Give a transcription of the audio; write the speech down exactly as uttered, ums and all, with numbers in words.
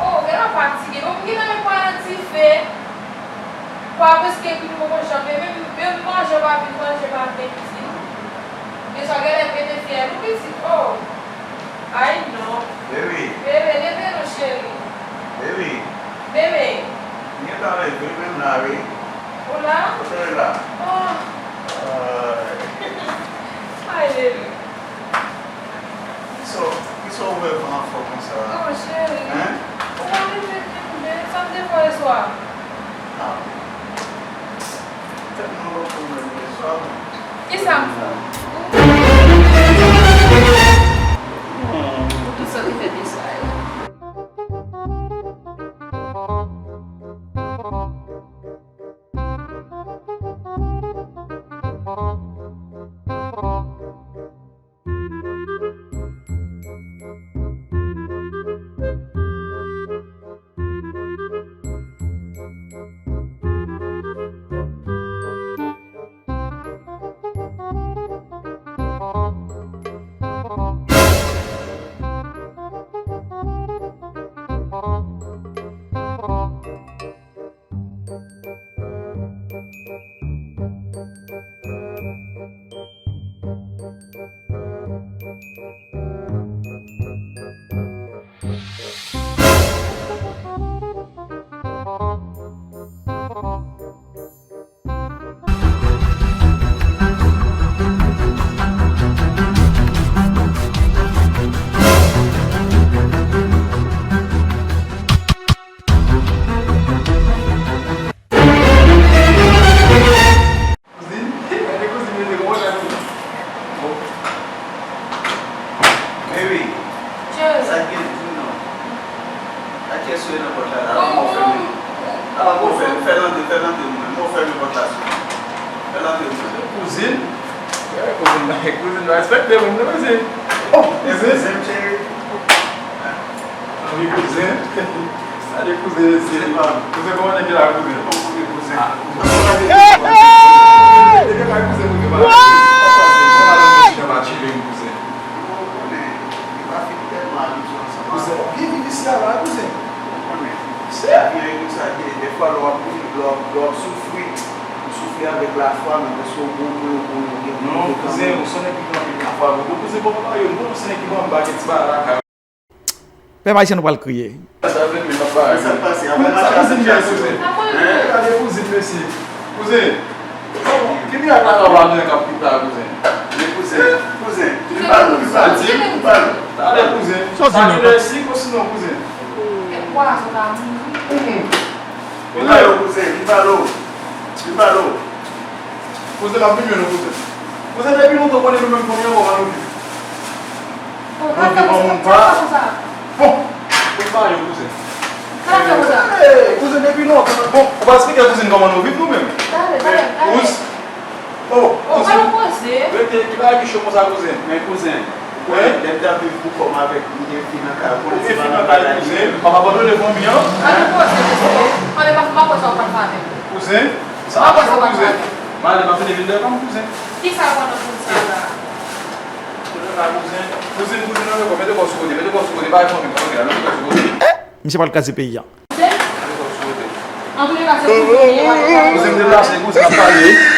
Oh, gen lè w fatige. Bon, m gen nan men pwa nan dife. Pwa prèske bouyi, m poko janm, men menm, menm manje w pa vin manje maten, pitit. Gen sa w genlè pete fyèl ou, pitit. Oh. Ay, non. Baby. Bebe, leve non, cheri. Baby. Bebe. M gentan leve menm la, wi. Ou la? Kote w ye la? Oh. Ay. Ay, bebe. Kisa w, kisa w ouvè van an fò konsa? Oh, cheri. Hein? Ou pa vin vin vin vin, sa m te fè yè swa? Ah. Tèt mwen gon pwoblèm yè swa, wi. Kisa m fè? Pou tout sa te fèt yè swa yo. Kouzin, gade kouzin mete kòman l ap di. Bon. Baby. Sa k gen, di m non. A kiyès ou ye nan pòt la la? Avan mwen fèmen. Avan mwen fèmen, fè l antre, fè l antre mwen. Mwen fèmen pòt la sou mwen. Fè l antre mwen. Kouzin? Kouzin nan, kouzin nan respekte moun, non, kouzin. Oh, kouzin. Kouzin, cheri. Wi, kouzen. Sa de kouzen, mesye. Kouzen, kòman nèg ye la, kouzen? Bon, kote kouzen? Ah, kouzen. Depi kay kouzen, kouzen pa la. Kouzen pa chile, kouzen. Ou konnen, li pa fin tèlman abitye ansanm avè w. Kouzen, w ap byen viv isi a la, kouzen. Ou konnen. Se. Byen, e konsa, de, defwa, lè w ap viv, lè w ap, lè w ap soufri, ou soufri avèk lafwa, men paske w gon, gon, gon, gon, gen. Non, kouzen, ou se nèg ki gen anpil lafwa, wi. Kouzen, bon, pa yo, bon, se nèg ki bon, m pa gen ti bagay la. Pèp ayisyen, nou pral kriye. Sa vle di, m ap pale. Sa k pase? Apre match la, sa k pase? Gade kouzin, mesye. Kouzen. Ki mirak la ka ba nou k ap pita, kouzen? Men kouzen, kouzen. Vin ba nou, vin ba nou, vin ba nou. Gade kouzen. Sa vle di, si, kouzen, non, kouzen. Kèk pwason ta mouri. Vin pale w, kouzen, vin pale w. Vin pale w. Kouzen, m ap vin jwenn ou, kouzen. Kouzen, depi lontan w konnen nou menm fanmi an, kòman nou viv? Nou viv an moun pa. Bon, vin pale w, kouzen. Kouzen, depi lontan. Bon, ou pa eksplike kouzen kòman nou viv nou menm. Kous. Oh, oh, kouzen. Rete, ki bagay ki cho konsa, kouzen? Men kouzen, ou konnen, lè m t ap viv pou kò m avèk yon fi nan kay, ou konnen se pa nan bagay li menm. M ap abandone fanmi an. An nou poze, mesye. An, men pa, pa kwè sa w pral fè avè m. Kouzen, sa ap cho, kouzen. M ale, m ap vini vin dèyè kò m, kouzen. Ki sa w pran nan poul sa la? Kote la, kouzen? Kouzen, kouzen, non, mete kò sou kote, mete kò sou kote, bay fanmi m, kote la, mete kò sou kote. Misye pral kraze peyi a. Kouzen? Mete kò sou kote. An tou le ka, se pou nou ye, wale. Kouzen, m deplase, kouzen, ap pale.